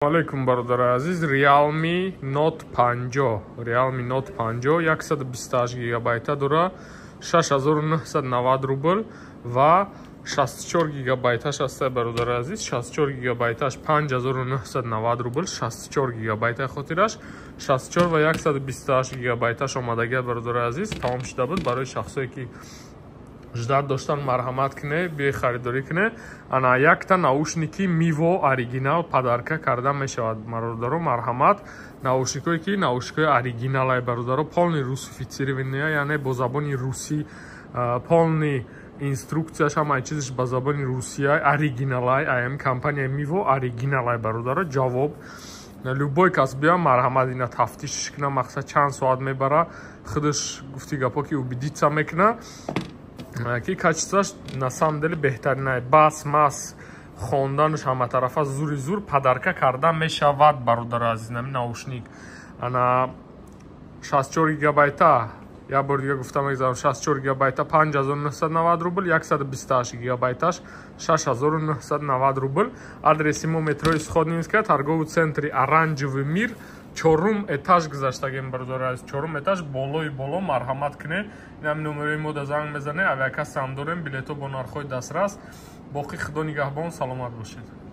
Алейкум, бародари азиз. Realme Note 50, Realme Note 50 128 гигабайта дора, 6990 рубл ва 64 гигабайташ аст, бародари азиз. 64 гигабайташ 5990 рубл, 64 гигабайта хотираш 64 ва 128 гигабайташ омадагият, бародари азиз, тамом шуда буд. Барои шахсое ки ждать доштан, марҳамат куне, биёй, харидорӣ куне. Ана якта наушники Миво оригинал подарка карда мешавад, бародаро, марҳамат. Наушникое ки наушникои оригиналай, бародаро, полный русифицированная, яъне бо забони русӣ, полный инструкцияш, ҳамаи чизаш ба забони русия, оригиналай, ам компания Миво оригиналай, бародаро. Ҷавоб любой кас биё, марҳамат, ина тафтишш куна. Мақсад, чанд соат мебара, худаш гуфти гапо ки убедиться мекуна ки качествоаш на самом деле беҳтаринай. Бас мас хонданаш ҳаматарафа зури зур. Подарка карда мешавад, бародари азиз, нами наушник. Ана 64 гигабайта, як бор дига гуфта мегзарам, 64 гигабайта 5990 рубл, 128 гигабайташ 6990 рубл. Адреси мо: метрои Сходнинская, торговый центри «Оранжевый мир», чорум этаж гузаштагем, бародари азиз, чорум этаж, болои боло. Марҳамат куне, инами номерои мо да занг мезане. Авиакассаам дорем, билето бо нархҳои дастрас. Боқӣ Худо нигаҳбон, саломат бошед.